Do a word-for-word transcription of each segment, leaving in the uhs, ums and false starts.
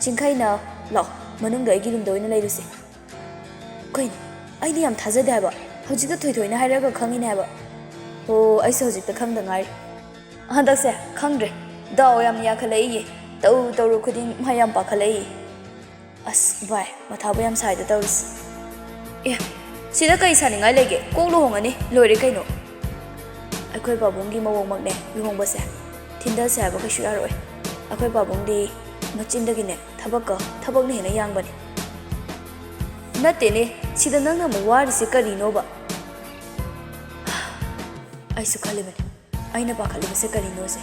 ꯆꯤꯡꯈꯩꯅ, "ꯂꯥꯛꯑꯣ, ꯃꯅꯨꯡꯗ ꯑꯩꯒꯤ ꯔꯨꯝꯗ ꯑꯣꯏꯅ ꯂꯩꯔꯨꯁꯦ"꯫ ꯀꯩꯅꯣ? ꯑꯩꯗꯤ ꯌꯥꯝ ꯊꯥꯖꯗꯦ ꯍꯥꯏꯕ꯫ ꯍꯧꯖꯤꯛꯇ ꯊꯣꯏꯊꯣꯏꯅ ꯍꯥꯏꯔꯛꯑꯒ ꯈꯪꯉꯤꯅꯦ ꯍꯥꯏꯕ꯫ ꯑꯣ, ꯑꯩꯁꯨ ꯍꯧꯖꯤꯛꯇ ꯈꯪꯗ ꯉꯥꯏꯔꯤ꯫ ꯍꯟꯗꯛꯁꯦ ꯈꯪꯗ꯭ꯔꯦ, ꯗꯥꯎ ꯌꯥꯝ ꯌꯥꯈꯠꯂꯛꯏꯌꯦ꯫ ꯇꯧꯔꯨ ꯇꯧꯔꯨ ꯈꯨꯗꯤꯡ ꯃꯥ ꯌꯥꯝ ꯄꯥꯈꯠꯂꯛꯏ꯫ ꯑꯁ ꯚꯥꯏ, ꯃꯊꯥꯕꯨ ꯌꯥꯝ ꯁꯥꯏꯗ ꯇꯧꯔꯤꯁꯦ꯫ ꯑꯦ, ꯁꯤꯗ ꯀꯩ ꯁꯥꯅꯤꯡꯉꯥꯏ ꯂꯩꯒꯦ? ꯀꯣꯛ ꯂꯨꯍꯣꯡꯉꯅꯤ, ꯂꯣꯏꯔꯦ ꯀꯩꯅꯣ꯫ ꯑꯩꯈꯣꯏ ꯄꯥꯕꯨꯡꯒꯤ ꯃꯑꯣꯡꯃꯛꯅꯦ ꯂꯨꯍꯣꯡꯕꯁꯦ꯫ ꯊꯤꯟꯗꯁꯦ ꯍꯥꯏꯕ ꯀꯩꯁꯨ ꯌꯥꯔꯣꯏ꯫ ꯑꯩꯈꯣꯏ ꯄꯥꯕꯨꯡꯗꯤ ꯃꯆꯤꯟꯗꯒꯤꯅꯦ ꯊꯕꯛꯀ ꯊꯕꯛꯅ ꯍꯦꯟꯅ ꯌꯥꯡꯕꯅꯦ꯫ ꯅꯠꯇꯦꯅꯦ, ꯁꯤꯗ ꯅꯪꯅ ꯑꯃꯨꯛ ꯋꯥꯔꯤꯁꯦ ꯀꯔꯤꯅꯣꯕ? ꯑꯩꯁꯨ ꯈꯜꯂꯤꯕꯅꯦ, ꯑꯩꯅ ꯄꯥꯈꯠꯂꯤꯕꯁꯦ ꯀꯔꯤꯅꯣꯁꯦ꯫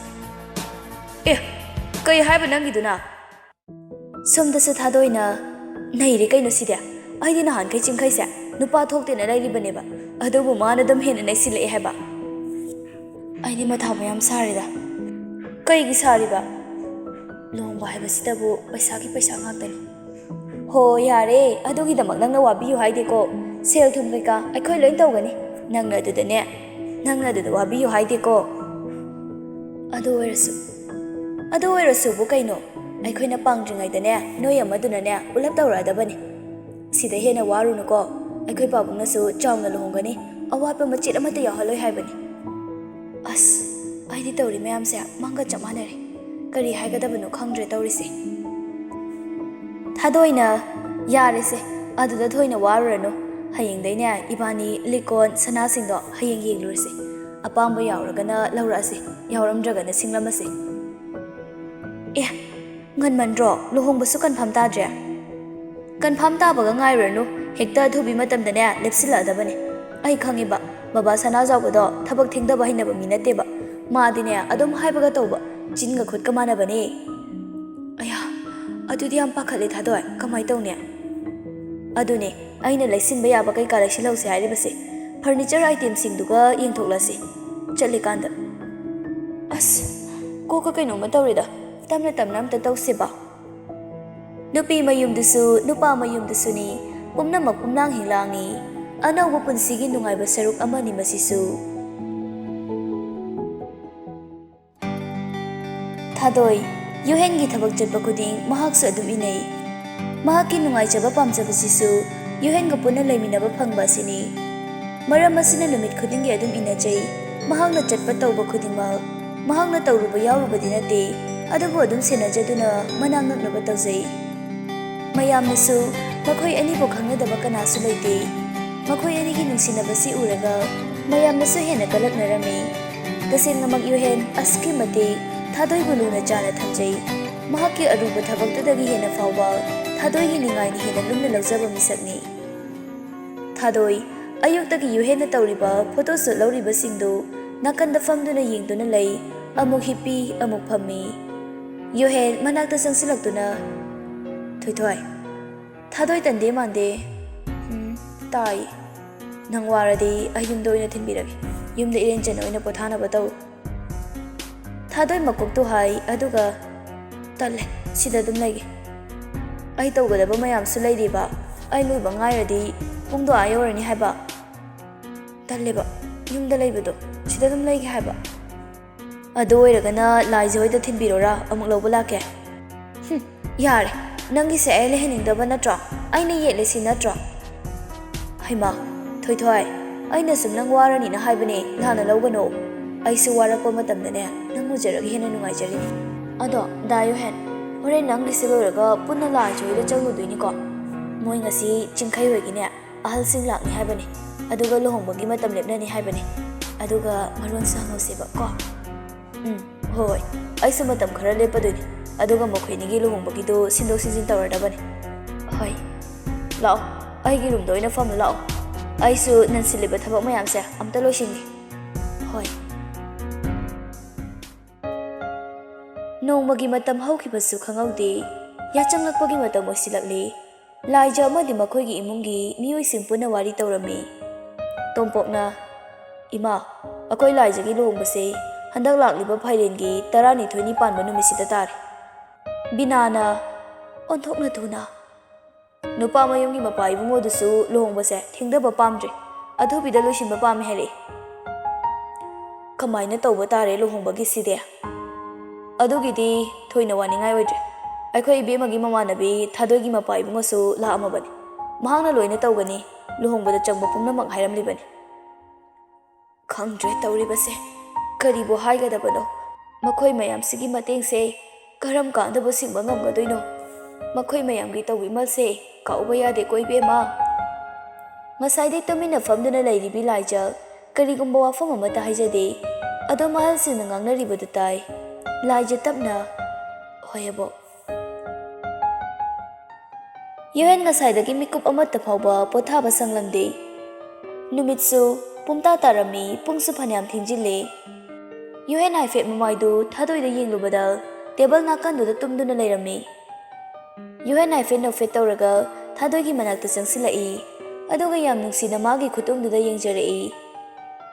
ꯑꯦ, ꯀꯩ ꯍꯥꯏꯕ ꯅꯪꯒꯤꯗꯨꯅ? ꯁꯣꯝꯗꯁꯨ ꯊꯥꯗꯣꯏꯅ, "ꯅꯩꯔꯦ ꯀꯩꯅꯣ ꯁꯤꯗꯤ꯫ ꯑꯩꯗꯤ ꯅꯍꯥꯟꯈꯩ ꯆꯤꯡꯈꯩꯁꯦ ꯅꯨꯄꯥ ꯊꯣꯛꯇꯦꯅ ꯂꯩꯔꯤꯕꯅꯦꯕ, ꯑꯗꯨꯕꯨ ꯃꯥꯅ ꯑꯗꯨꯝ ꯍꯦꯟꯅ ꯅꯩꯁꯤꯜꯂꯛꯑꯦ ꯍꯥꯏꯕ꯫ ꯑꯩꯗꯤ ꯃꯊꯥ ꯃꯌꯥꯝ ꯁꯥꯔꯦꯗ"꯫ "ꯀꯩꯒꯤ ꯁꯥꯔꯤꯕ? ꯂꯨꯍꯣꯡꯕ ꯍꯥꯏꯕꯁꯤꯗꯕꯨ ꯄꯩꯁꯥꯒꯤ ꯄꯩꯁꯥ ꯉꯥꯛꯇꯅꯤ"꯫ "ꯍꯣ, ꯌꯥꯔꯦ, ꯑꯗꯨꯒꯤꯗꯃꯛ ꯅꯪꯅ ꯋꯥꯕꯤꯌꯨ ꯍꯥꯏꯗꯦꯀꯣ꯫ ꯁꯦꯜ ꯊꯨꯝ ꯀꯩꯀꯥ ꯑꯩꯈꯣꯏ ꯂꯣꯏ ꯇꯧꯒꯅꯤ꯫ ꯅꯪꯅ ꯑꯗꯨꯗꯅꯦ, ꯅꯪꯅ ꯑꯗꯨꯗ ꯋꯥꯕꯤꯌꯨ ꯍꯥꯏꯗꯦꯀꯣ"꯫ "ꯑꯗꯨ ꯑꯣꯏꯔꯁꯨ, ꯑꯗꯨ ꯑꯣꯏꯔꯁꯨꯕꯨ ꯀꯩꯅꯣ? ꯑꯩꯈꯣꯏꯅ ꯄꯥꯡꯗ꯭ꯔꯤꯉꯩꯗꯅꯦ, ꯅꯣꯏ ꯑꯃꯗꯨꯅꯅꯦ ꯄꯨꯂꯞ ꯇꯧꯔꯛꯑꯗꯕꯅꯤ꯫ ꯁꯤꯗ ꯍꯦꯟꯅ ꯋꯥꯔꯨꯅꯨꯀꯣ꯫ ꯑꯩꯈꯣꯏ ꯄꯥꯕꯨꯡꯅꯁꯨ ꯆꯥꯎꯅ ꯂꯨꯍꯣꯡꯒꯅꯤ, ꯑꯋꯥꯠꯄ ꯃꯆꯦꯠ ꯑꯃꯠꯇ ꯌꯥꯎꯍꯜꯂꯣꯏ ꯍꯥꯏꯕꯅꯤ"꯫ ꯑꯁ, ꯑꯩꯗꯤ ꯇꯧꯔꯤ ꯃꯌꯥꯝꯁꯦ ꯃꯪꯒ ꯆꯞ ꯃꯥꯟꯅꯔꯦ꯫ ꯀꯔꯤ ꯍꯥꯏꯒꯗꯕꯅꯣ ꯈꯪꯗ꯭ꯔꯦ ꯇꯧꯔꯤꯁꯦ꯫ ꯊꯥꯗꯣꯏꯅ, "ꯌꯥꯔꯦꯁꯦ, ꯑꯗꯨꯗ ꯊꯣꯏꯅ ꯋꯥꯔꯨꯔꯅꯨ꯫ ꯍꯌꯦꯡꯗꯩꯅꯦ ꯏꯕꯥꯅꯤ ꯂꯤꯛꯀꯣꯟ ꯁꯅꯥꯁꯤꯡꯗꯣ ꯍꯌꯦꯡ ꯌꯦꯡꯂꯨꯔꯁꯤ꯫ ꯑꯄꯥꯝꯕ ꯌꯥꯎꯔꯒꯅ ꯂꯧꯔꯛꯑꯁꯤ, ꯌꯥꯎꯔꯝꯗ꯭ꯔꯒꯅ ꯁꯤꯡꯂꯝꯃꯁꯤ"꯫ "ꯑꯦ, ꯉꯟꯃꯟꯗ꯭ꯔꯣ? ꯂꯨꯍꯣꯡꯕꯁꯨ ꯀꯟꯐꯥꯝ ꯇꯥꯗ꯭ꯔꯦ"꯫ "ꯀꯟꯐꯥꯝ ꯇꯥꯕꯒ ꯉꯥꯏꯔꯨꯔꯅꯨ, ꯍꯦꯛꯇ ꯑꯊꯨꯕꯤ ꯃꯇꯝꯗꯅꯦ ꯂꯦꯞꯁꯤꯜꯂꯛꯑꯗꯕꯅꯦ꯫ ꯑꯩ ꯈꯪꯉꯤꯕ, ꯕꯕꯥ ꯁꯅꯥꯖꯥꯎꯕꯗꯣ ꯊꯕꯛ ꯊꯦꯡꯗꯕ ꯍꯩꯅꯕ ꯃꯤ ꯅꯠꯇꯦꯕ꯫ ꯃꯥꯗꯤꯅꯦ ꯑꯗꯨꯝ ꯍꯥꯏꯕꯒ ꯇꯧꯕ, ꯆꯤꯟꯒ ꯈꯨꯠꯀ ꯃꯥꯟꯅꯕꯅꯦ"꯫ "ꯑꯌꯥ, ꯑꯗꯨꯗꯤ ꯌꯥꯝ ꯄꯥꯈꯠꯂꯦ ꯊꯥꯗꯣꯏ, ꯀꯃꯥꯏ ꯇꯧꯅꯤ?" "ꯑꯗꯨꯅꯦ ꯑꯩꯅ ꯂꯩꯁꯤꯟꯕ ꯌꯥꯕ ꯀꯩꯀꯥ ꯂꯩꯁꯤꯜꯍꯧꯁꯦ ꯍꯥꯏꯔꯤꯕꯁꯦ, furniture itemꯁꯤꯡꯗꯨꯒ ꯌꯦꯡꯊꯣꯛꯂꯁꯤ ꯆꯠꯂꯤꯀꯥꯟꯗ"꯫ ꯑꯁ, ꯀꯣꯛꯀ ꯀꯩꯅꯣꯝꯃ ꯇꯧꯔꯦꯗ, ꯇꯞꯅ ꯇꯞꯅ ꯑꯝꯇ ꯇꯧꯁꯦꯕ꯫ ꯅꯨꯄꯤ ꯃꯌꯨꯝꯗꯨꯁꯨ ꯅꯨꯄꯥ ꯃꯌꯨꯝꯗꯨꯁꯨꯅꯤ, ꯄꯨꯝꯅꯃꯛ ꯄꯨꯝꯂꯥꯡ ꯍꯤꯡꯂꯥꯡꯅꯤ꯫ ꯑꯅꯧꯕ ꯄꯨꯟꯁꯤꯒꯤ ꯅꯨꯡꯉꯥꯏꯕ ꯁꯔꯨꯛ ꯑꯃꯅꯤ ꯃꯁꯤꯁꯨ꯫ ꯊꯥꯗꯣꯏ, ꯌꯨꯍꯦꯟꯒꯤ ꯊꯕꯛ ꯆꯠꯄ ꯈꯨꯗꯤꯡ ꯃꯍꯥꯛꯁꯨ ꯑꯗꯨꯝ ꯏꯟꯅꯩ꯫ ꯃꯍꯥꯛꯀꯤ ꯅꯨꯡꯉꯥꯏꯖꯕ ꯄꯥꯝꯖꯕꯁꯤꯁꯨ ꯌꯨꯍꯦꯟꯒ ꯄꯨꯟꯅ ꯂꯩꯃꯤꯟꯅꯕ ꯐꯪꯕ ꯑꯁꯤꯅꯤ꯫ ꯃꯔꯝ ꯑꯁꯤꯅ ꯅꯨꯃꯤꯠ ꯈꯨꯗꯤꯡꯒꯤ ꯑꯗꯨꯝ ꯏꯟꯅꯖꯩ꯫ ꯃꯍꯥꯛꯅ ꯆꯠꯄ ꯇꯧꯕ ꯈꯨꯗꯤꯡꯃꯛ ꯃꯍꯥꯛꯅ ꯇꯧꯔꯨꯕ ꯌꯥꯎꯔꯨꯕꯗꯤ ꯅꯠꯇꯦ, ꯑꯗꯨꯕꯨ ꯑꯗꯨꯝ ꯁꯦꯟꯅꯖꯗꯨꯅ ꯃꯅꯥꯛ ꯅꯛꯅꯕ ꯇꯧꯖꯩ꯫ ꯃꯌꯥꯝꯅꯁꯨ ꯃꯈꯣꯏ ꯑꯅꯤꯕꯨ ꯈꯪꯅꯗꯕ ꯀꯅꯥꯁꯨ ꯂꯩꯇꯦ꯫ ꯃꯈꯣꯏ ꯑꯅꯤꯒꯤ ꯅꯨꯡꯁꯤꯅꯕꯁꯤ ꯎꯔꯒ ꯃꯌꯥꯝꯅꯁꯨ ꯍꯦꯟꯅ ꯀꯂꯛꯅꯔꯝꯃꯤ꯫ ꯇꯁꯦꯡꯅꯃꯛ ꯌꯨꯍꯦꯟ ꯑꯁꯨꯛꯀꯤ ꯃꯇꯤꯛ ꯊꯥꯗꯣꯏꯕꯨ ꯂꯨꯅ ꯆꯥꯅ ꯊꯝꯖꯩ꯫ ꯃꯍꯥꯛꯀꯤ ꯑꯔꯨꯕ ꯊꯕꯛꯇꯨꯗꯒꯤ ꯍꯦꯟꯅ ꯐꯥꯎꯕ ꯊꯥꯗꯣꯏꯒꯤ ꯅꯤꯡꯉꯥꯏꯅ ꯍꯦꯟꯅ ꯂꯨꯝꯅ ꯂꯧꯖꯕ ꯃꯤꯁꯛꯅꯤ꯫ ꯊꯥꯗꯣꯏ, ꯑꯌꯨꯛꯇꯒꯤ ꯌꯨꯍꯦꯟꯅ ꯇꯧꯔꯤꯕ ꯐꯣꯇꯣ ꯁꯨꯠ ꯂꯧꯔꯤꯕꯁꯤꯡꯗꯨ ꯅꯥꯀꯟꯗ ꯐꯝꯗꯨꯅ ꯌꯦꯡꯗꯨꯅ ꯂꯩ꯫ ꯑꯃꯨꯛ ꯍꯤꯞꯄꯤ, ꯑꯃꯨꯛ ꯐꯝꯃꯤ꯫ ꯌꯨꯍꯦꯟ ꯃꯅꯥꯛꯇ ꯆꯪꯁꯤꯜꯂꯛꯇꯨꯅ, "ꯊꯣꯏꯊꯣꯏ, ꯊꯥꯗꯣꯏ ꯇꯟꯗꯦ ꯃꯥꯟꯗꯦ?" "ꯎꯝ, ꯇꯥꯏ꯫ ꯅꯪ ꯋꯥꯔꯗꯤ ꯑꯩ ꯌꯨꯝꯗ ꯑꯣꯏꯅ ꯊꯤꯟꯕꯤꯔꯒꯦ꯫ ꯌꯨꯝꯗ ꯏꯔꯦꯟ ꯆꯟꯅ ꯑꯣꯏꯅ ꯄꯣꯊꯥꯅꯕ ꯇꯧ꯫" ꯊꯥꯗꯣꯏ ꯃꯀꯣꯛꯇꯨ ꯍꯥꯏ, ꯑꯗꯨꯒ, "ꯇꯜꯂꯦ, ꯁꯤꯗ ꯑꯗꯨꯝ ꯂꯩꯒꯦ꯫ ꯑꯩ ꯇꯧꯒꯗꯕ ꯃꯌꯥꯝꯁꯨ ꯂꯩꯔꯤꯕ꯫ ꯑꯩ ꯂꯣꯏꯕ ꯉꯥꯏꯔꯗꯤ ꯄꯨꯡꯗꯣ ꯑꯥ ꯌꯧꯔꯅꯤ ꯍꯥꯏꯕ꯫ ꯇꯜꯂꯦꯕ ꯌꯨꯝꯗ ꯂꯩꯕꯗꯣ, ꯁꯤꯗ ꯑꯗꯨꯝ ꯂꯩꯒꯦ ꯍꯥꯏꯕ꯫" "ꯑꯗꯨ ꯑꯣꯏꯔꯒꯅ ꯂꯥꯏꯖ ꯍꯣꯏꯗ ꯊꯤꯟꯕꯤꯔꯣꯔꯥ? ꯑꯃꯨꯛ ꯂꯧꯕ ꯂꯥꯛꯀꯦ꯫" "ꯍꯨꯝ, ꯌꯥꯔꯦ꯫ ꯅꯪꯒꯤꯁꯦ ꯑꯩ ꯂꯩꯍꯟꯅꯤꯡꯗꯕ ꯅꯠꯇ꯭ꯔꯣ? ꯑꯩꯅ ꯌꯦꯠꯂꯤꯁꯤ ꯅꯠꯇ꯭ꯔꯣ?" "ꯍꯩꯃꯥ, ꯊꯣꯏꯊꯣꯏ, ꯑꯩꯅ ꯁꯨꯝ ꯅꯪ ꯋꯥꯔꯅꯤꯅ ꯍꯥꯏꯕꯅꯦ, ꯂꯥꯟꯅ ꯂꯧꯒꯅꯣ꯫ ꯑꯩꯁꯨ ꯋꯥꯔꯛꯄ ꯃꯇꯝꯗꯅꯦ, ꯅꯪ ꯎꯖꯔꯒ ꯍꯦꯟꯅ ꯅꯨꯡꯉꯥꯏꯖꯔꯤꯅꯤ꯫" "ꯑꯗꯣ, ꯗꯥ ꯌꯨꯍꯦꯟ, ꯍꯣꯔꯦꯟ ꯅꯪꯒꯤꯁꯦ ꯂꯣꯏꯔꯒ ꯄꯨꯟꯅ ꯂꯥꯏꯖ ꯍꯣꯏꯗ ꯆꯪꯉꯨꯗꯣꯏꯅꯤꯀꯣ? ꯃꯣꯏ ꯉꯁꯤ ꯆꯤꯡꯈꯩ ꯍꯣꯏꯒꯤꯅꯦ, ꯑꯍꯜꯁꯤꯡ ꯂꯥꯛꯅꯤ ꯍꯥꯏꯕꯅꯤ, ꯑꯗꯨꯒ ꯂꯨꯍꯣꯡꯕꯒꯤ ꯃꯇꯝ ꯂꯦꯞꯅꯅꯤ ꯍꯥꯏꯕꯅꯤ꯫ ꯑꯗꯨꯒ ꯃꯔꯣꯟꯁꯨ ꯍꯪꯍꯧꯁꯦꯕ ꯀꯣ꯫" "ꯎꯝ, ꯍꯣꯏ, ꯍꯣꯏ꯫ ꯑꯩꯁꯨ ꯃꯇꯝ ꯈꯔ ꯂꯦꯞꯄꯗꯣꯏꯅꯤ, ꯑꯗꯨꯒ ꯃꯈꯣꯏ ꯑꯅꯤꯒꯤ ꯂꯨꯍꯣꯡꯕꯒꯤꯗꯨ ꯁꯤꯟꯗꯣꯛ ꯁꯤꯟꯖꯤꯟ ꯇꯧꯔꯗꯕꯅꯤ꯫" "ꯍꯣꯏ꯫ ꯂꯥꯛꯑꯣ, ꯑꯩꯒꯤ ꯔꯨꯝꯗ ꯑꯣꯏꯅ ꯐꯝꯂꯨ ꯂꯥꯛꯑꯣ꯫ ꯑꯩꯁꯨ ꯅꯟꯁꯤꯜꯂꯤꯕ ꯊꯕꯛ ꯃꯌꯥꯝꯁꯦ ꯑꯝꯇ ꯂꯣꯏꯁꯤꯟꯒꯦ꯫" "ꯍꯣꯏ꯫" ꯅꯣꯡꯃꯒꯤ ꯃꯇꯝ ꯍꯧꯈꯤꯕꯁꯨ ꯈꯪꯍꯧꯗꯦ꯫ ꯌꯥꯆꯪꯂꯛꯄꯒꯤ ꯃꯇꯝ ꯑꯣꯏꯁꯤꯜꯂꯛꯂꯦ꯫ ꯂꯥꯏꯖ ꯑꯃꯗꯤ ꯃꯈꯣꯏꯒꯤ ꯏꯃꯨꯡꯒꯤ ꯃꯤꯑꯣꯏꯁꯤꯡ ꯄꯨꯟꯅ ꯋꯥꯔꯤ ꯇꯧꯔꯝꯃꯤ꯫ ꯇꯣꯝꯄꯣꯛꯅ, "ꯏꯃꯥ, ꯑꯩꯈꯣꯏ ꯂꯥꯏꯖꯒꯤ ꯂꯨꯍꯣꯡꯕꯁꯦ ꯍꯟꯗꯛ ꯂꯥꯛꯂꯤꯕ ꯐꯥꯏꯔꯦꯟꯒꯤ ꯇꯔꯥꯅꯤꯊꯣꯏꯅꯤ ꯄꯥꯟꯕ ꯅꯨꯃꯤꯠꯁꯤꯗ ꯇꯥꯔꯦ꯫" ꯕꯤꯅꯥꯅ, "ꯑꯣꯟꯊꯣꯛꯅ ꯊꯨꯅ꯫ ꯅꯨꯄꯥ ꯃꯌꯨꯝꯒꯤ ꯃꯄꯥ ꯏꯕꯨꯡꯉꯣꯗꯨꯁꯨ ꯂꯨꯍꯣꯡꯕꯁꯦ ꯊꯦꯡꯊꯕ ꯄꯥꯝꯗ꯭ꯔꯦ, ꯑꯊꯨꯕꯤꯗ ꯂꯣꯏꯁꯤꯟꯕ ꯄꯥꯝꯃꯦ ꯍꯥꯏꯔꯛꯏ꯫ ꯀꯃꯥꯏꯅ ꯇꯧꯕ ꯇꯥꯔꯦ ꯂꯨꯍꯣꯡꯕꯒꯤꯁꯤꯗꯤ?" ꯑꯗꯨꯒꯤꯗꯤ ꯊꯣꯏꯅ ꯋꯥꯅꯤꯡꯉꯥꯏ ꯑꯣꯏꯗ꯭ꯔꯦ꯫ ꯑꯩꯈꯣꯏ ꯏꯕꯦꯝꯃꯒꯤ ꯃꯃꯥꯟꯅꯕꯤ ꯊꯥꯗꯣꯏꯒꯤ ꯃꯄꯥ ꯏꯕꯨꯡꯉꯣꯁꯨ ꯂꯥꯛꯑꯝꯃꯕꯅꯤ꯫ ꯃꯍꯥꯛꯅ ꯂꯣꯏꯅ ꯇꯧꯒꯅꯤ, ꯂꯨꯍꯣꯡꯕꯗ ꯆꯪꯕ ꯄꯨꯝꯅꯃꯛ ꯍꯥꯏꯔꯝꯂꯤꯕꯅꯤ꯫ ꯈꯪꯗ꯭ꯔꯦ ꯇꯧꯔꯤꯕꯁꯦ, ꯀꯔꯤꯕꯨ ꯍꯥꯏꯒꯗꯕꯅꯣ? ꯃꯈꯣꯏ ꯃꯌꯥꯝꯁꯤꯒꯤ ꯃꯇꯦꯡꯁꯦ ꯀꯔꯝ ꯀꯥꯟꯗꯕꯨ ꯁꯤꯡꯕ ꯉꯝꯒꯗꯣꯏꯅꯣ? ꯃꯈꯣꯏ ꯃꯌꯥꯝꯒꯤ ꯇꯧꯕꯤꯃꯜꯁꯦ ꯀꯥꯎꯕ ꯌꯥꯗꯦꯀꯣ ꯏꯕꯦꯝꯃ꯫ ꯉꯁꯥꯏꯗꯩ ꯇꯨꯃꯤꯟꯅ ꯐꯝꯗꯨꯅ ꯂꯩꯔꯤꯕꯤ ꯂꯥꯏꯖ ꯀꯔꯤꯒꯨꯝꯕ ꯋꯥꯐꯝ ꯑꯃꯠꯇ ꯍꯥꯏꯖꯗꯦ꯫ ꯑꯗꯨꯝ ꯑꯍꯜꯁꯤꯡꯅ ꯉꯥꯡꯅꯔꯤꯕꯗꯨ ꯇꯥꯏ꯫ ꯂꯥꯏꯖ ꯇꯞꯅ, "ꯍꯣꯏ ꯑꯕꯣꯛ꯫" ꯌꯨꯍꯦꯟ ꯉꯁꯥꯏꯗꯒꯤ ꯃꯤꯀꯨꯞ ꯑꯃꯠꯇ ꯐꯥꯎꯕ ꯄꯣꯊꯥꯕ ꯁꯪꯂꯝꯗꯦ꯫ ꯅꯨꯃꯤꯠꯁꯨ ꯄꯨꯡꯇꯥ ꯇꯥꯔꯝꯃꯤ, ꯄꯨꯡꯁꯨ ꯐꯅꯌꯥꯝ ꯊꯦꯡꯖꯤꯜꯂꯦ꯫ ꯌꯨꯍꯦꯟ ꯍꯥꯏꯐꯦꯠ ꯃꯃꯥꯏꯗꯨ ꯊꯥꯗꯣꯏꯗ ꯌꯦꯡꯂꯨꯕꯗ ꯇꯦꯕꯜ ꯅꯥꯀꯟꯗꯨꯗ ꯇꯨꯝꯗꯨꯅ ꯂꯩꯔꯝꯃꯤ꯫ ꯌꯨꯍꯦꯟ ꯍꯥꯏꯐꯦꯠ ꯅꯣꯛꯐꯦꯠ ꯇꯧꯔꯒ ꯊꯥꯗꯣꯏꯒꯤ ꯃꯅꯥꯛꯇ ꯆꯪꯁꯤꯜꯂꯛꯏ, ꯑꯗꯨꯒ ꯌꯥꯝ ꯅꯨꯡꯁꯤꯅ ꯃꯥꯒꯤ ꯈꯨꯇꯨꯝꯗꯨꯗ ꯌꯦꯡꯖꯔꯛꯏ꯫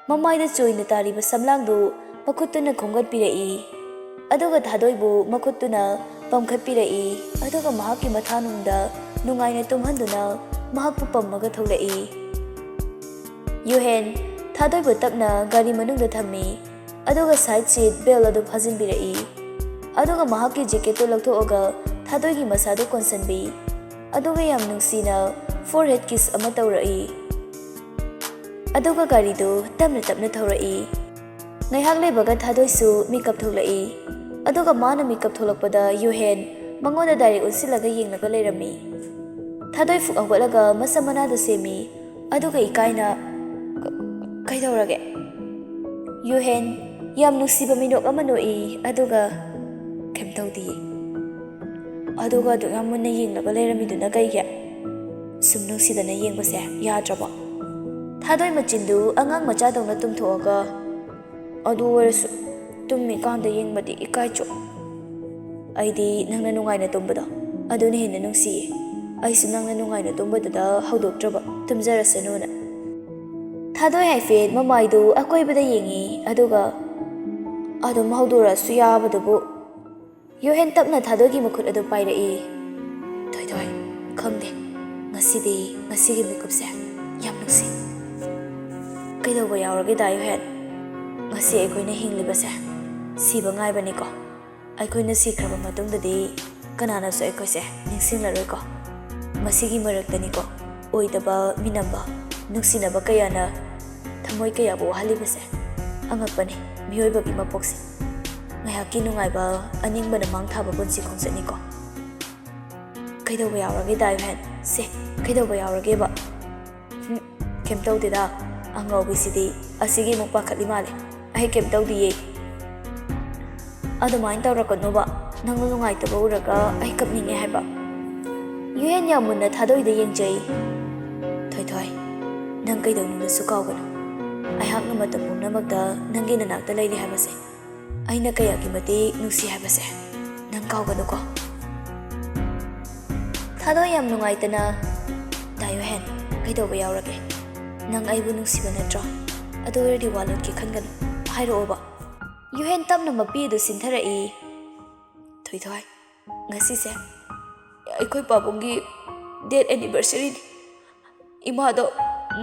ꯃꯃꯥꯏꯗ ꯆꯣꯏꯅ ꯇꯥꯔꯤꯕ ꯁꯝꯂꯥꯡꯗꯨ ꯃꯈꯨꯠꯇꯨꯅ ꯈꯣꯝꯒꯠꯄꯤꯔꯛꯏ, ꯑꯗꯨꯒ ꯊꯥꯗꯣꯏꯕꯨ ꯃꯈꯨꯠꯇꯨꯅ ꯄꯝꯈꯠꯄꯤꯔꯛꯏ, ꯑꯗꯨꯒ ꯃꯍꯥꯛꯀꯤ ꯃꯊꯥꯅꯨꯡꯗ ꯅꯨꯡꯉꯥꯏꯅ ꯇꯨꯝꯍꯟꯗꯨꯅ ꯃꯍꯥꯛꯄꯨ ꯄꯝꯃꯒ ꯊꯣꯛꯂꯛꯏ꯫ ꯌꯨꯍꯦꯟ ꯊꯥꯗꯣꯏꯕꯨ ꯇꯞꯅ ꯒꯥꯔꯤ ꯃꯅꯨꯡꯗ ꯊꯝꯃꯤ, ꯑꯗꯨꯒ side seat belt ꯑꯗꯨ ꯐꯥꯖꯤꯟꯕꯤꯔꯛꯏ, ꯑꯗꯨꯒ ꯃꯍꯥꯛꯀꯤ jacketꯇꯨ ꯂꯧꯊꯣꯛꯑꯒ ꯊꯥꯗꯣꯏꯒꯤ ꯃꯁꯥꯗꯨ ꯀꯣꯟꯁꯤꯟꯕꯤ, ꯑꯗꯨꯒ ꯌꯥꯝ ꯅꯨꯡꯁꯤꯅ forehead kiss ꯑꯃ ꯇꯧꯔꯛꯏ꯫ ꯑꯗꯨꯒ ꯒꯥꯔꯤꯗꯨ ꯇꯞꯅ ꯇꯞꯅ ꯊꯧꯔꯛꯏ꯫ ꯉꯥꯏꯍꯥꯛ ꯂꯩꯕꯒ ꯊꯥꯗꯣꯏꯁꯨ ꯃꯤꯀꯞ ꯊꯣꯛꯂꯛꯏ꯫ ꯑꯗꯨꯒ ꯃꯥꯅ ꯃꯤꯀꯞ ꯊꯣꯛꯂꯛꯄꯗ ꯌꯨꯍꯦꯟ ꯃꯉꯣꯟꯗ direct ꯑꯣꯟꯁꯤꯜꯂꯒ ꯌꯦꯡꯂꯒ ꯂꯩꯔꯝꯃꯤ꯫ ꯊꯥꯗꯣꯏ ꯐꯨꯛ ꯍꯧꯒꯠꯂꯒ ꯃꯁꯝ ꯃꯅꯥꯗꯨ ꯁꯦꯝꯃꯤ꯫ ꯑꯗꯨꯒ ꯏꯀꯥꯏꯅ, "ꯀ-, ꯀꯩꯗꯧꯔꯒꯦ?" ꯌꯨꯍꯦꯟ ꯌꯥꯝ ꯅꯨꯡꯁꯤꯕ ꯃꯤꯅꯣꯛ ꯑꯃ ꯅꯣꯛꯏ, ꯑꯗꯨꯒ, "ꯀꯩꯝ ꯇꯧꯗꯤꯌꯦ꯫" "ꯑꯗꯨꯒ ꯑꯗꯨꯛ ꯌꯥꯝ ꯃꯨꯟꯅ ꯌꯦꯡꯂꯒ ꯂꯩꯔꯝꯃꯤꯗꯨꯅ ꯀꯩꯒꯤ? ꯁꯨꯝ ꯅꯨꯡꯁꯤꯗꯅ ꯌꯦꯡꯕꯁꯦ ꯌꯥꯗ꯭ꯔꯕꯣ?" ꯊꯥꯗꯣꯏ ꯃꯆꯤꯟꯗꯨ ꯑꯉꯥꯡ ꯃꯆꯥꯗꯧꯅ ꯇꯨꯝꯊꯣꯛꯑꯒ, "ꯑꯗꯨ ꯑꯣꯏꯔꯁꯨ ꯇꯨꯝꯃꯤꯀꯥꯟꯗ ꯌꯦꯡꯕꯗꯤ ꯏꯀꯥꯏꯇ꯭ꯔꯣ? ꯑꯩꯗꯤ ꯅꯪꯅ ꯅꯨꯡꯉꯥꯏꯅ ꯇꯨꯝꯕꯗꯣ ꯑꯗꯨꯅ ꯍꯦꯟꯅ ꯅꯨꯡꯁꯤꯌꯦ꯫ ꯑꯩꯁꯨ ꯅꯪꯅ ꯅꯨꯡꯉꯥꯏꯅ ꯇꯨꯝꯕꯗꯨꯗ ꯍꯧꯗꯣꯛꯇ꯭ꯔꯕ, ꯇꯨꯝꯖꯔꯁꯅꯨꯅ꯫" ꯊꯥꯗꯣꯏ ꯍꯥꯏꯐꯦꯠ ꯃꯃꯥꯏꯗꯨ ꯑꯀꯣꯏꯕꯗ ꯌꯦꯡꯉꯤ, ꯑꯗꯨꯒ, "ꯑꯗꯨꯝ ꯍꯧꯗꯣꯔꯛꯑꯁꯨ ꯌꯥꯕꯗꯨꯕꯨ꯫" ꯌꯨꯍꯦꯟ ꯇꯞꯅ ꯊꯥꯗꯣꯏꯒꯤ ꯃꯈꯨꯠ ꯑꯗꯨ ꯄꯥꯏꯔꯛꯏ꯫ "ꯊꯣꯏꯊꯣꯏ, ꯈꯪꯗꯦ, ꯉꯁꯤꯗꯤ, ꯉꯁꯤꯒꯤ ꯃꯤꯀꯨꯞꯁꯦ ꯌꯥꯝ ꯅꯨꯡꯁꯤ꯫" "ꯀꯩꯗꯧꯕ ꯌꯥꯎꯔꯒꯦ ꯗꯥ ꯌꯨꯍꯦꯟ? ꯉꯁꯤ ꯑꯩꯈꯣꯏꯅ ꯍꯤꯡꯂꯤꯕꯁꯦ ꯁꯤꯕ ꯉꯥꯏꯕꯅꯤꯀꯣ꯫" ꯑꯩꯈꯣꯏꯅ ꯁꯤꯈ꯭ꯔꯕ ꯃꯇꯨꯡꯗꯗꯤ ꯀꯅꯥꯅꯁꯨ ꯑꯩꯈꯣꯏꯁꯦ ꯅꯤꯡꯁꯤꯡꯂꯔꯣꯏꯀꯣ꯫ ꯃꯁꯤꯒꯤ ꯃꯔꯛꯇꯅꯤꯀꯣ, ꯑꯣꯏꯗꯕ, ꯃꯤꯅꯝꯕ, ꯅꯨꯡꯁꯤꯅꯕ ꯀꯌꯥꯅ ꯊꯃꯣꯏ ꯀꯌꯥꯕꯨ ꯋꯥꯍꯜꯂꯤꯕꯁꯦ꯫ ꯑꯉꯛꯄꯅꯤ ꯃꯤꯑꯣꯏꯕꯒꯤ ꯃꯄꯣꯛꯁꯦ꯫ ꯉꯥꯏꯍꯥꯛꯀꯤ ꯅꯨꯡꯉꯥꯏꯕ, ꯑꯅꯤꯡꯕꯅ ꯃꯥꯡ ꯊꯥꯕ ꯄꯨꯟꯁꯤ ꯈꯣꯡꯆꯠꯅꯤꯀꯣ꯫ ꯀꯩꯗꯧꯕ ꯌꯥꯎꯔꯒꯦ ꯗꯥꯏꯚꯦꯟ? ꯁꯦ, ꯀꯩꯗꯧꯕ ꯌꯥꯎꯔꯒꯦꯕ? ꯍꯨꯝ, ꯀꯩꯝ ꯇꯧꯗꯦꯗ꯫ ꯑꯉꯥꯎꯕꯤꯁꯤꯗꯤ ꯑꯁꯤꯒꯤ ꯑꯃꯨꯛ ꯄꯥꯈꯠꯂꯤ ꯃꯥꯜꯂꯦ꯫ ꯑꯩ ꯀꯩꯝ ꯇꯧꯗꯤꯌꯦ꯫ ꯑꯗꯨꯃꯥꯏꯅ ꯇꯧꯔꯛꯀꯅꯣꯕ꯫ ꯅꯪꯅ ꯅꯨꯡꯉꯥꯏꯇꯕ ꯎꯔꯒ ꯑꯩ ꯀꯞꯅꯤꯡꯉꯦ ꯍꯥꯏꯕ꯫ ꯌꯨꯍꯦꯟ ꯌꯥꯝ ꯃꯨꯟꯅ ꯊꯥꯗꯣꯏꯗ ꯌꯦꯡꯖꯩ꯫ ꯊꯣꯏꯊꯣꯏ, ꯅꯪ ꯀꯩꯗꯧꯅꯨꯡꯗꯁꯨ ꯀꯥꯎꯒꯅꯨ꯫ ꯑꯩꯍꯥꯛꯅ ꯃꯇꯝ ꯄꯨꯝꯅꯃꯛꯇ ꯅꯪꯒꯤ ꯅꯅꯥꯛꯇ ꯂꯩꯔꯤ ꯍꯥꯏꯕꯁꯦ꯫ ꯑꯩꯅ ꯀꯌꯥꯒꯤ ꯃꯇꯤꯛ ꯅꯨꯡꯁꯤ ꯍꯥꯏꯕꯁꯦ ꯅꯪ ꯀꯥꯎꯒꯅꯨꯀꯣ꯫ ꯊꯥꯗꯣꯏ ꯌꯥꯝ ꯅꯨꯡꯉꯥꯏꯇꯅ, "ꯗꯥ ꯌꯨꯍꯦꯟ, ꯀꯩꯗꯧꯕ ꯌꯥꯎꯔꯒꯦ? ꯅꯪ ꯑꯩꯕꯨ ꯅꯨꯡꯁꯤꯕ ꯅꯠꯇ꯭ꯔꯣ? ꯑꯗꯨ ꯑꯣꯏꯔꯗꯤ ꯋꯥ ꯂꯣꯠꯀꯦ ꯈꯟꯒꯅꯨ꯫ ꯍꯥꯏꯔꯛꯑꯣꯕ꯫" ꯌꯨꯍꯦꯟ ꯇꯞꯅ ꯃꯄꯤ ꯑꯗꯨ ꯁꯤꯟꯊꯔꯛꯏ꯫ "ꯊꯣꯏꯊꯣꯏ, ꯉꯁꯤꯁꯦ ꯑꯩꯈꯣꯏ ꯄꯥꯕꯨꯡꯒꯤ death anniversary ꯅꯤ꯫ ꯏꯃꯥꯗꯣ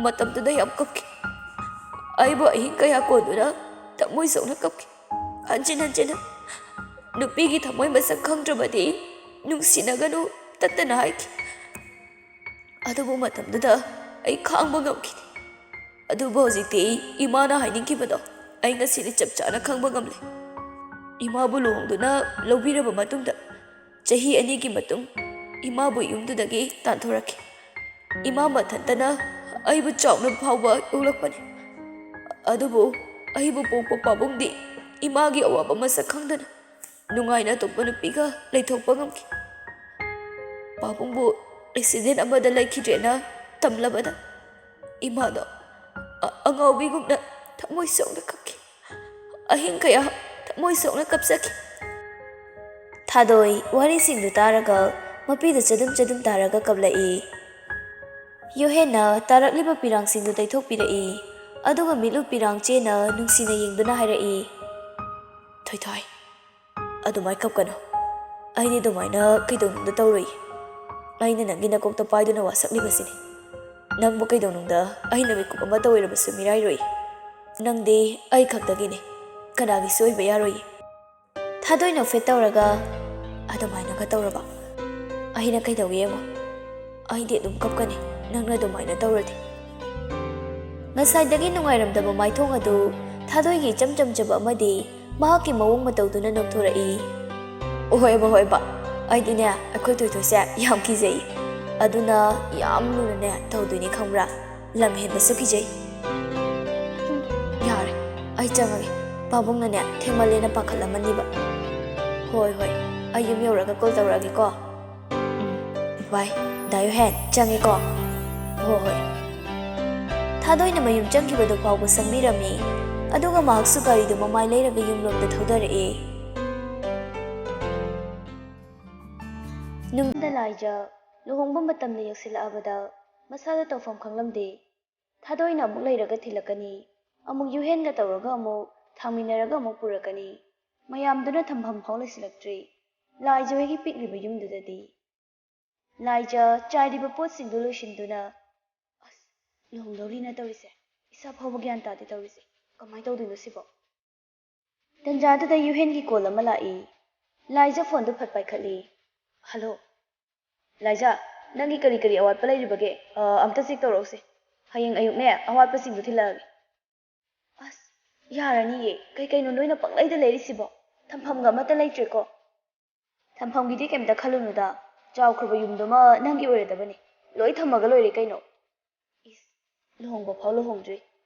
ꯃꯇꯝꯗꯨꯗ ꯌꯥꯝ ꯀꯞꯈꯤ꯫ ꯑꯩꯕꯨ ꯑꯍꯤꯡ ꯀꯌꯥ ꯀꯣꯟꯗꯨꯅ ꯊꯃꯣꯏ ꯁꯣꯛꯅ ꯀꯞꯈꯤ꯫ ꯍꯟꯖꯤꯟ ꯍꯟꯖꯤꯟꯅ ꯅꯨꯄꯤꯒꯤ ꯊꯃꯣꯏ ꯃꯁꯛ ꯈꯪꯗ꯭ꯔꯕꯗꯤ ꯅꯨꯡꯁꯤꯅꯒꯅꯨ ꯇꯠꯇꯅ ꯍꯥꯏꯈꯤ꯫ ꯑꯗꯨꯕꯨ ꯃꯇꯝꯗꯨꯗ ꯑꯩ ꯈꯥꯡꯕ ꯉꯝꯈꯤꯗꯦ꯫ ꯑꯗꯨꯕꯨ ꯍꯧꯖꯤꯛꯇꯤ ꯏꯃꯥꯅ ꯍꯥꯏꯅꯤꯡꯈꯤꯕꯗꯣ ꯑꯩ ꯉꯁꯤꯗꯤ ꯆꯞ ꯆꯥꯅ ꯈꯪꯕ ꯉꯝꯂꯦ꯫ ꯏꯃꯥꯕꯨ ꯂꯨꯍꯣꯡꯗꯨꯅ ꯂꯧꯕꯤꯔꯕ ꯃꯇꯨꯡꯗ ꯆꯍꯤ ꯑꯅꯤꯒꯤ ꯃꯇꯨꯡ ꯏꯃꯥꯕꯨ ꯌꯨꯝꯗꯨꯗꯒꯤ ꯇꯥꯟꯊꯣꯔꯛꯈꯤ꯫ ꯏꯃꯥ ꯃꯊꯟꯇꯅ ꯑꯩꯕꯨ ꯆꯥꯎꯅ ꯐꯥꯎꯕ ꯌꯣꯛꯂꯛꯄꯅꯤ꯫ ꯑꯗꯨꯕꯨ ꯑꯩꯕꯨ ꯄꯣꯛꯄ ꯄꯥꯕꯨꯡꯗꯤ ꯏꯃꯥꯒꯤ ꯑꯋꯥꯕ ꯃꯁꯛ ꯈꯪꯗꯅ ꯅꯨꯡꯉꯥꯏꯅ ꯑꯇꯣꯞꯄ ꯅꯨꯄꯤꯒ ꯂꯩꯊꯣꯛꯄ ꯉꯝꯈꯤ꯫ ꯄꯥꯕꯨꯡꯕꯨ accident ꯑꯃꯗ ꯂꯩꯈꯤꯗ꯭ꯔꯦꯅ ꯇꯝꯂꯕꯗ ꯏꯃꯥꯗꯣ ꯑ-, ꯑꯉꯥꯎꯕꯤꯒꯨꯝꯅ ꯊꯃꯣꯏ ꯁꯣꯛꯅ ꯀꯞꯈꯤ꯫ ꯑꯍꯤꯡ ꯀꯌꯥ ꯊꯃꯣꯏ ꯁꯣꯛꯅ ꯀꯞꯆꯈꯤ꯫ ꯊꯥꯗꯣꯏ ꯋꯥꯔꯤꯁꯤꯡꯗꯨ ꯇꯥꯔꯒ ꯃꯄꯤꯗꯨ ꯆꯗꯨꯝ ꯆꯗꯨꯝ ꯇꯥꯔꯒ ꯀꯞꯂꯛꯏ꯫ ꯌꯨꯍꯦꯟꯅ ꯇꯥꯔꯛꯂꯤꯕ ꯄꯤꯔꯥꯡꯁꯤꯡꯗꯨ ꯇꯩꯊꯣꯛꯄꯤꯔꯛꯏ꯫ ꯑꯗꯨꯒ ꯃꯤꯠꯂꯨ ꯄꯤꯔꯥꯡ ꯆꯦꯅ ꯅꯨꯡꯁꯤꯅ ꯌꯦꯡꯗꯨꯅ ꯍꯥꯏꯔꯛꯏ, "ꯊꯣꯏꯊꯣꯏ, ꯑꯗꯨꯃꯥꯏ ꯀꯞꯀꯅꯨ꯫ ꯑꯩꯗꯤ ꯑꯗꯨꯃꯥꯏꯅ ꯀꯩꯗꯧꯅꯨꯡꯗ ꯇꯧꯔꯣꯏ꯫ ꯑꯩꯅ ꯅꯪꯒꯤ ꯅꯀꯣꯛꯇ ꯄꯥꯏꯗꯨꯅ ꯋꯥꯁꯛꯂꯤꯕꯁꯤꯅꯤ꯫ ꯅꯪꯕꯨ ꯀꯩꯗꯧꯅꯨꯡꯗ ꯑꯩꯅ ꯃꯤꯀꯨꯞ ꯑꯃꯠꯇ ꯑꯣꯏꯔꯕꯁꯨ ꯃꯤꯔꯥꯏꯔꯣꯏ꯫ ꯅꯪꯗꯤ ꯑꯩ ꯈꯛꯇꯒꯤꯅꯤ, ꯀꯅꯥꯒꯤꯁꯨ ꯑꯣꯏꯕ ꯌꯥꯔꯣꯏ꯫" ꯊꯥꯗꯣꯏꯅ ꯐꯤꯠ ꯇꯧꯔꯒ ꯑꯗꯨꯃꯥꯏꯅꯒ ꯇꯧꯔꯕ? ꯑꯩꯅ ꯀꯩꯗꯧꯒꯦ ꯌꯦꯡꯉꯣ, ꯑꯩꯗꯤ ꯑꯗꯨꯝ ꯀꯞꯀꯅꯤ ꯅꯪꯅ ꯑꯗꯨꯃꯥꯏꯅ ꯇꯧꯔꯗꯤ꯫ ꯉꯁꯥꯏꯗꯒꯤ ꯅꯨꯡꯉꯥꯏꯔꯝꯗꯕ ꯃꯥꯏꯊꯣꯡ ꯑꯗꯨ ꯊꯥꯗꯣꯏꯒꯤ ꯏꯆꯝ ꯆꯝꯖꯕ ꯑꯃꯗꯤ ꯃꯍꯥꯛꯀꯤ ꯃꯑꯣꯡ ꯃꯇꯧꯗꯨꯅ ꯅꯣꯛꯊꯣꯔꯛꯏ꯫ ꯍꯣꯏꯕ, ꯍꯣꯏꯕ, ꯑꯩꯗꯤꯅꯦ ꯑꯩꯈꯣꯏ ꯊꯣꯏꯊꯣꯏꯁꯦ ꯌꯥꯝ ꯀꯤꯖꯩ, ꯑꯗꯨꯅ ꯌꯥꯝ ꯂꯨꯅꯅꯦ ꯇꯧꯗꯣꯏꯅꯤ ꯈꯪꯕ꯭ꯔꯥ? ꯂꯝ ꯍꯦꯟꯕꯁꯨ ꯀꯤꯖꯩ꯫ ꯌꯥꯔꯦ, ꯑꯩ ꯆꯪꯉꯒꯦ꯫ ꯄꯥꯕꯨꯡꯅꯅꯦ ꯊꯦꯡꯃꯜꯂꯦꯅ ꯄꯥꯈꯠꯂꯝꯃꯅꯤꯕ꯫ ꯍꯣꯏ, ꯍꯣꯏ, ꯑꯩ ꯌꯨꯝ ꯌꯧꯔꯒ ꯀꯣꯜ ꯇꯧꯔꯛꯑꯒꯦꯀꯣ꯫ ꯎꯝ, ꯕꯥꯏ꯫ ꯗꯥ ꯌꯨꯍꯦꯟ, ꯆꯪꯉꯦꯀꯣ꯫ ꯍꯣꯏ, ꯍꯣꯏ꯫ ꯊꯥꯗꯣꯏꯅ ꯃꯌꯨꯝ ꯆꯪꯈꯤꯕꯗꯨ ꯐꯥꯎꯕ ꯁꯪꯕꯤꯔꯝꯃꯤ, ꯑꯗꯨꯒ ꯃꯍꯥꯛꯁꯨ ꯒꯥꯔꯤꯗꯨ ꯃꯃꯥꯏ ꯂꯩꯔꯒ ꯌꯨꯝꯂꯣꯝꯗ ꯊꯧꯗꯔꯛꯑꯦ꯫ ꯅꯨꯃꯤꯠꯇ ꯂꯥꯏꯖ ꯂꯨꯍꯣꯡꯕ ꯃꯇꯝꯗ ꯌꯧꯁꯤꯜꯂꯛꯑꯕꯗ ꯃꯁꯥꯗ ꯇꯧꯐꯝ ꯈꯪꯂꯝꯗꯦ꯫ ꯊꯥꯗꯣꯏꯅ ꯑꯃꯨꯛ ꯂꯩꯔꯒ ꯊꯤꯜꯂꯛꯀꯅꯤ, ꯑꯃꯨꯛ ꯌꯨꯍꯦꯟꯒ ꯇꯧꯔꯒ ꯑꯃꯨꯛ ꯊꯥꯡꯃꯤꯟꯅꯔꯒ ꯑꯃꯨꯛ ꯄꯨꯔꯛꯀꯅꯤ꯫ ꯃꯌꯥꯝꯗꯨꯅ ꯊꯝꯐꯝ ꯐꯥꯎ ꯂꯩꯁꯤꯜꯂꯛꯇ꯭ꯔꯤ꯫ ꯂꯥꯏꯖ ꯍꯣꯏꯒꯤ ꯄꯤꯛꯂꯤꯕ ꯌꯨꯝꯗꯨꯗꯗꯤ꯫ ꯂꯥꯏꯖ ꯆꯥꯏꯔꯤꯕ ꯄꯣꯠꯁꯤꯡꯗꯨ ꯂꯣꯏꯁꯤꯟꯗꯨꯅ, ꯑꯁ, ꯂꯨꯍꯣꯡꯗꯧꯔꯤꯅ ꯇꯧꯔꯤꯁꯦ, ꯏꯁꯥ ꯐꯥꯎꯕ ꯒ꯭ꯌꯥꯟ ꯇꯥꯗꯦ ꯇꯧꯔꯤꯁꯦ, ꯀꯃꯥꯏꯅ ꯇꯧꯗꯣꯏꯅꯣ ꯁꯤꯕꯣ? ꯇꯟꯖꯥꯗꯨꯗ ꯌꯨꯍꯦꯟꯒꯤ ꯀꯣꯜ ꯑꯃ ꯂꯥꯛꯏ꯫ ꯂꯥꯏꯖ ꯐꯣꯟꯗꯨ ꯐꯠ ꯄꯥꯏꯈꯠꯂꯤ꯫ ꯍꯜꯂꯣ꯫ ꯂꯥꯏꯖ, ꯅꯪꯒꯤ ꯀꯔꯤ ꯀꯔꯤ ꯑꯋꯥꯠꯄ ꯂꯩꯔꯤꯕꯒꯦ? ꯑ, ꯑꯝꯇ ꯆꯦꯛ ꯇꯧꯔꯛꯎꯁꯦ꯫ ꯍꯌꯦꯡ ꯑꯌꯨꯛꯅꯦ ꯑꯋꯥꯠꯄꯁꯤꯡꯗꯨ ꯊꯤꯜꯂꯛꯑꯒꯦ꯫ ꯑꯁ, ꯌꯥꯔꯅꯤꯌꯦ, ꯀꯩ ꯀꯩꯅꯣ ꯅꯣꯏꯅ ꯄꯪꯂꯩꯗ ꯂꯩꯔꯤꯁꯤꯕꯣ? ꯊꯝꯐꯝꯒ ꯑꯃꯠꯇ ꯂꯩꯇ꯭ꯔꯦꯀꯣ꯫ ꯊꯝꯐꯝꯒꯤꯗꯤ ꯀꯩꯝꯇ ꯈꯜꯂꯨꯅꯨꯗ, ꯆꯥꯎꯈ꯭ꯔꯕ ꯌꯨꯝꯗꯨꯃ ꯅꯪꯒꯤ ꯑꯣꯏꯔꯗꯕꯅꯤ, ꯂꯣꯏ ꯊꯝꯃꯒ ꯂꯣꯏꯔꯦ ꯀꯩꯅꯣ꯫ ꯏꯁ, ꯂꯨꯍꯣꯡꯕ ꯐꯥꯎ ꯂꯨꯍꯣꯡꯗ꯭ꯔꯤ,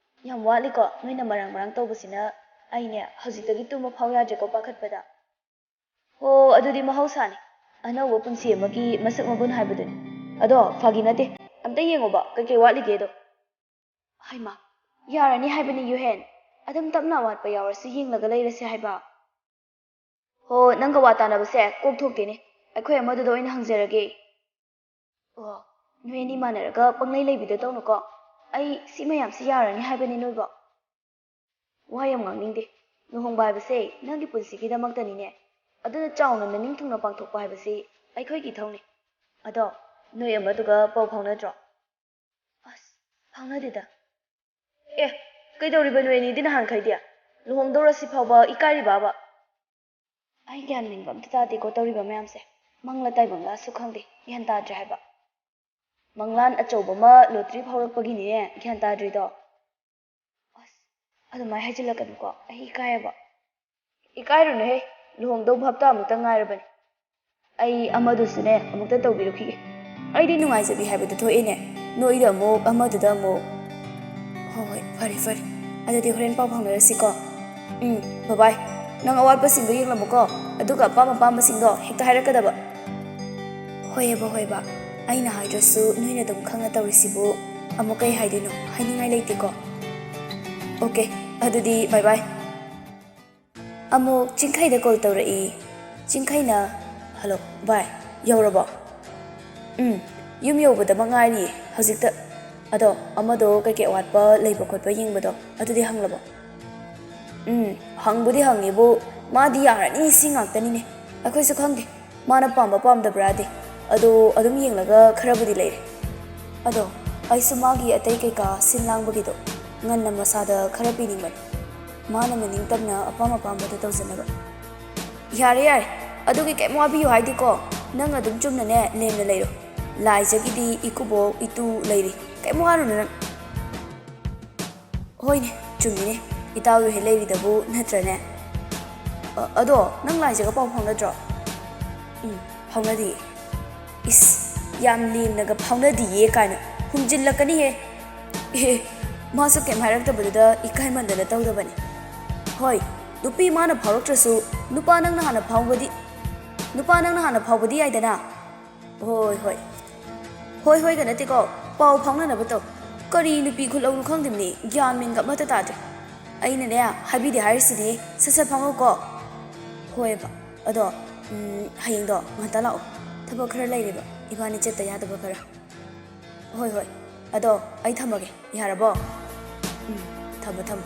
ꯌꯥꯝ ꯋꯥꯠꯂꯤꯀꯣ꯫ ꯅꯣꯏꯅ ꯃꯔꯥꯡ ꯃꯔꯥꯡ ꯇꯧꯕꯁꯤꯅ ꯑꯩꯅꯦ ꯍꯧꯖꯤꯛꯇꯒꯤ ꯇꯨꯝꯕ ꯐꯥꯎ ꯌꯥꯗ꯭ꯔꯦꯀꯣ ꯄꯥꯈꯠꯄꯗ꯫ ꯍꯣ, ꯑꯗꯨꯗꯤ ꯃꯍꯧꯁꯥꯅꯤ, ꯑꯅꯧꯕ ꯄꯨꯟꯁꯤ ꯑꯃꯒꯤ ꯃꯁꯛ ꯃꯒꯨꯟ ꯍꯥꯏꯕꯗꯨꯅꯤ꯫ ꯑꯗꯣ ꯐꯥꯒꯤ ꯅꯠꯇꯦ, ꯑꯝꯇ ꯌꯦꯡꯉꯣꯕ ꯀꯩꯀꯩ ꯋꯥꯠꯂꯤꯒꯦꯗꯣ꯫ ꯍꯩꯃꯥ, ꯌꯥꯔꯅꯤ ꯍꯥꯏꯕꯅꯤ ꯌꯨꯍꯦꯟ, ꯑꯗꯨꯝ ꯇꯞꯅ ꯑꯋꯥꯠꯄ ꯌꯥꯎꯔꯁꯨ ꯌꯦꯡꯂꯒ ꯂꯩꯔꯁꯦ ꯍꯥꯏꯕ꯫ ꯍꯣ, ꯅꯪꯒ ꯋꯥ ꯇꯥꯅꯕꯁꯦ ꯀꯣꯛ ꯊꯣꯛꯇꯦꯅꯦ, ꯑꯩꯈꯣꯏ ꯑꯃꯗꯨꯗ ꯑꯣꯏꯅ ꯍꯪꯖꯔꯒꯦ꯫ ꯑꯣ, ꯅꯣꯏ ꯑꯅꯤ ꯃꯥꯟꯅꯔꯒ ꯄꯪꯂꯩ ꯂꯩꯕꯤꯗꯣ ꯇꯧꯅꯨꯀꯣ꯫ ꯑꯩ ꯁꯤ ꯃꯌꯥꯝꯁꯤ ꯌꯥꯔꯅꯤ ꯍꯥꯏꯕꯅꯤ ꯅꯣꯏꯕꯣ꯫ ꯋꯥ ꯌꯥꯝ ꯉꯥꯡꯅꯤꯡꯗꯦ꯫ ꯂꯨꯍꯣꯡꯕ ꯍꯥꯏꯕꯁꯦ ꯅꯪꯒꯤ ꯄꯨꯟꯁꯤꯒꯤꯗꯃꯛꯇꯅꯤꯅꯦ꯫ ꯑꯗꯨꯅ ꯆꯥꯎꯅ ꯅꯅꯤꯡ ꯊꯨꯡꯅ ꯄꯥꯡꯊꯣꯛꯄ ꯍꯥꯏꯕꯁꯤ ꯑꯩꯈꯣꯏꯒꯤ ꯏꯊꯧꯅꯤ꯫ ꯑꯗꯣ ꯅꯣꯏ ꯑꯃꯗꯨꯒ ꯄꯥꯎ ꯐꯥꯎꯅꯗ꯭ꯔꯣ? ꯑꯁ, ꯐꯥꯎꯅꯗꯦꯗ꯫ ꯑꯦ, ꯀꯩꯗꯧꯔꯤꯕ ꯅꯣꯏ ꯑꯅꯤꯗꯤ ꯅꯍꯥꯟꯈꯩꯗꯤ? ꯂꯨꯍꯣꯡꯗꯧꯔꯁꯤ ꯐꯥꯎꯕ ꯏꯀꯥꯏꯔꯤꯕꯕ? ꯑꯩ ꯒ꯭ꯌꯥꯟ ꯃꯦꯟꯒ ꯑꯝꯇ ꯇꯥꯗꯦꯀꯣ ꯇꯧꯔꯤꯕ ꯃꯌꯥꯝꯁꯦ꯫ ꯃꯪꯂꯥ ꯇꯥꯏꯕꯪꯂꯥꯁꯨ ꯈꯪꯗꯦ, ꯒ꯭ꯌꯥꯟ ꯇꯥꯗ꯭ꯔꯦ ꯍꯥꯏꯕ꯫ ꯃꯪꯂꯥꯟ ꯑꯆꯧꯕ ꯑꯃ ꯂꯣꯇ꯭ꯔꯤ ꯐꯥꯎꯔꯛꯄꯒꯤꯅꯤꯅꯦ ꯒ꯭ꯌꯥꯟ ꯇꯥꯗ꯭ꯔꯤꯗꯣ꯫ ꯑꯁ, ꯑꯗꯨꯃꯥꯏꯅ ꯍꯥꯏꯖꯤꯜꯂꯛꯀꯅꯨꯀꯣ, ꯑꯩ ꯏꯀꯥꯏꯌꯦꯕ꯫ ꯏꯀꯥꯏꯔꯨꯅꯨꯍꯦ, ꯂꯨꯍꯣꯡꯗꯧꯕ ꯍꯞꯇꯥꯃꯨꯛꯇ ꯉꯥꯏꯔꯕꯅꯤ꯫ ꯑꯩ ꯑꯃꯗꯨꯁꯨꯅꯦ ꯑꯃꯨꯛꯇ ꯇꯧꯕꯤꯔꯨꯈꯤꯒꯦ꯫ ꯑꯩꯗꯤ ꯅꯨꯡꯉꯥꯏꯖꯕꯤ ꯍꯥꯏꯕꯗꯨ ꯊꯣꯛꯑꯦꯅꯦ, ꯅꯣꯏꯗ ꯑꯃꯨꯛ ꯑꯃꯗꯨꯗ ꯑꯃꯨꯛ꯫ ꯍꯣꯏ ꯍꯣꯏ, ꯐꯔꯦ ꯐꯔꯦ, ꯑꯗꯨꯗꯤ ꯍꯣꯔꯦꯟ ꯄꯥꯎ ꯐꯥꯎꯅꯔꯁꯤꯀꯣ꯫ ꯎꯝ, ꯕꯕꯥꯏ꯫ ꯅꯪ ꯑꯋꯥꯠꯄꯁꯤꯡꯗꯣ ꯌꯦꯡꯂꯝꯃꯨꯀꯣ, ꯑꯗꯨꯒ ꯑꯄꯥꯝ ꯑꯄꯥꯝꯕꯁꯤꯡꯗꯣ ꯍꯦꯛꯇ ꯍꯥꯏꯔꯛꯀꯗꯕ꯫ ꯍꯣꯏꯑꯕ ꯍꯣꯏꯕ, ꯑꯩꯅ ꯍꯥꯏꯗ꯭ꯔꯁꯨ ꯅꯣꯏꯅ ꯑꯗꯨꯝ ꯈꯪꯅ ꯇꯧꯔꯤꯁꯤꯕꯨ꯫ ꯑꯃꯨꯛ ꯀꯩ ꯍꯥꯏꯗꯣꯏꯅꯣ, ꯍꯥꯏꯅꯤꯡꯉꯥꯏ ꯂꯩꯇꯦꯀꯣ꯫ ꯑꯣꯀꯦ, ꯑꯗꯨꯗꯤ ꯕꯥꯏ ꯕꯥꯏ꯫ ꯑꯃꯨꯛ ꯆꯤꯡꯈꯩꯗ ꯀꯣꯜ ꯇꯧꯔꯛꯏ꯫ ꯆꯤꯡꯈꯩꯅ, "ꯍꯜꯂꯣ ꯚꯥꯏ, ꯌꯧꯔꯕꯣ?" "ꯎꯝ, ꯌꯨꯝ ꯌꯧꯕꯗꯃꯛ ꯉꯥꯏꯔꯤꯌꯦ ꯍꯧꯖꯤꯛꯇ꯫ ꯑꯗꯣ ꯑꯃꯗꯣ ꯀꯩꯀꯩ ꯑꯋꯥꯠꯄ ꯂꯩꯕ ꯈꯣꯠꯄ ꯌꯦꯡꯕꯗꯣ ꯑꯗꯨꯗꯤ ꯍꯪꯂꯕꯣ?" "ꯎꯝ, ꯍꯪꯕꯨꯗꯤ ꯍꯪꯉꯦꯕꯨ, ꯃꯥꯗꯤ ꯌꯥꯔꯅꯤ ꯁꯤ ꯉꯥꯛꯇꯅꯤꯅꯦ꯫ ꯑꯩꯈꯣꯏꯁꯨ ꯈꯪꯗꯦ ꯃꯥꯅ ꯄꯥꯝꯕ ꯄꯥꯝꯗꯕ꯭ꯔꯥꯗꯤ, ꯑꯗꯣ ꯑꯗꯨꯝ ꯌꯦꯡꯂꯒ ꯈꯔꯕꯨꯗꯤ ꯂꯩꯔꯦ꯫ ꯑꯗꯣ ꯑꯩꯁꯨ ꯃꯥꯒꯤ ꯑꯇꯩ ꯀꯩꯀꯥ ꯁꯤꯟ ꯂꯥꯡꯕꯒꯤꯗꯣ ꯉꯟꯅ ꯃꯁꯥꯗ ꯈꯔ ꯄꯤꯅꯤꯡꯕꯅꯤ, ꯃꯥꯅ ꯃꯅꯤꯡ ꯇꯝꯅ ꯑꯄꯥꯝ ꯑꯄꯥꯝꯕꯗꯣ ꯇꯧꯖꯅꯕ꯫" "ꯌꯥꯔꯦ ꯌꯥꯔꯦ, ꯑꯗꯨꯒꯤ ꯀꯩꯝ ꯋꯥꯕꯤꯌꯨ ꯍꯥꯏꯗꯦꯀꯣ꯫ ꯅꯪ ꯑꯗꯨꯝ ꯆꯨꯝꯅꯅꯦ ꯂꯦꯝꯅ ꯂꯩꯔꯣ꯫ ꯂꯥꯏꯖꯒꯤꯗꯤ ꯏꯀꯨꯕꯣꯛ ꯏꯇꯨ ꯂꯩꯔꯤ, ꯀꯩꯝ ꯋꯥꯔꯨꯅꯨ ꯅꯪ꯫" "ꯍꯣꯏꯅꯦ, ꯆꯨꯝꯃꯤꯅꯦ, ꯏꯇꯥꯎꯗꯨ ꯍꯦꯛ ꯂꯩꯔꯤꯗꯕꯨ ꯅꯠꯇ꯭ꯔꯅꯦ? ꯑ-, ꯑꯗꯣ ꯅꯪ ꯂꯥꯏꯖꯒ ꯄꯥꯎ ꯐꯥꯎꯅꯗ꯭ꯔꯣ?" "ꯎꯝ, ꯐꯥꯎꯅꯗꯤꯌꯦ꯫" "ꯏꯁ, ꯌꯥꯝ ꯂꯦꯝꯅꯒ ꯐꯥꯎꯅꯗꯤꯌꯦ ꯀꯥꯏꯅ ꯍꯨꯝꯖꯤꯜꯂꯛꯀꯅꯤꯍꯦ꯫" "ꯑꯦ, ꯃꯥꯁꯨ ꯀꯩꯝ ꯍꯥꯏꯔꯛꯇꯕꯗꯨꯗ ꯏꯀꯥꯏꯃꯟꯗꯅ ꯇꯧꯗꯕꯅꯤ꯫" "ꯍꯣꯏ, ꯅꯨꯄꯤ ꯃꯥꯅ ꯐꯥꯎꯔꯛꯇ꯭ꯔꯁꯨ ꯅꯨꯄꯥ ꯅꯪꯅ ꯍꯥꯟꯅ ꯐꯥꯎꯕꯗꯤ, ꯅꯨꯄꯥ ꯅꯪꯅ ꯍꯥꯟꯅ ꯐꯥꯎꯕꯗꯤ ꯌꯥꯏꯗꯅ꯫" "ꯍꯣꯏ ꯍꯣꯏ, ꯍꯣꯏ ꯍꯣꯏꯒ ꯅꯠꯇꯦꯀꯣ, ꯄꯥꯎ ꯐꯥꯎꯅꯅꯕ ꯇꯧ꯫ ꯀꯔꯤ ꯅꯨꯄꯤ ꯈꯨꯠꯂꯧꯅꯣ ꯈꯪꯗꯦꯅꯦ, ꯒ꯭ꯌꯥꯟ ꯃꯦꯟꯒ ꯑꯃꯠꯇ ꯇꯥꯗ꯭ꯔꯦ꯫ ꯑꯩꯅꯅꯦ ꯍꯥꯏꯕꯤꯗꯦ ꯍꯥꯏꯔꯤꯁꯤꯅꯦ, ꯁꯠ ꯁꯠ ꯐꯥꯎꯅꯧꯀꯣ꯫" "ꯍꯣꯏꯕ, ꯑꯗꯣ, ꯎꯝ, ꯍꯌꯦꯡꯗꯣ ꯉꯟꯇꯥ ꯂꯥꯛꯑꯣ, ꯊꯕꯛ ꯈꯔ ꯂꯩꯔꯦꯕ, ꯏꯕꯥꯅꯤ ꯆꯠꯇ ꯌꯥꯗꯕ ꯈꯔ꯫" "ꯍꯣꯏ ꯍꯣꯏ, ꯑꯗꯣ ꯑꯩ ꯊꯝꯃꯒꯦ, ꯌꯥꯔꯕꯣ?" "ꯎꯝ, ꯊꯝꯃꯣ ꯊꯝꯃꯣ꯫"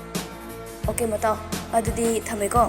"ꯑꯣꯀꯦ ꯃꯇꯥꯎ, ꯑꯗꯨꯗꯤ ꯊꯝꯃꯦꯀꯣ꯫"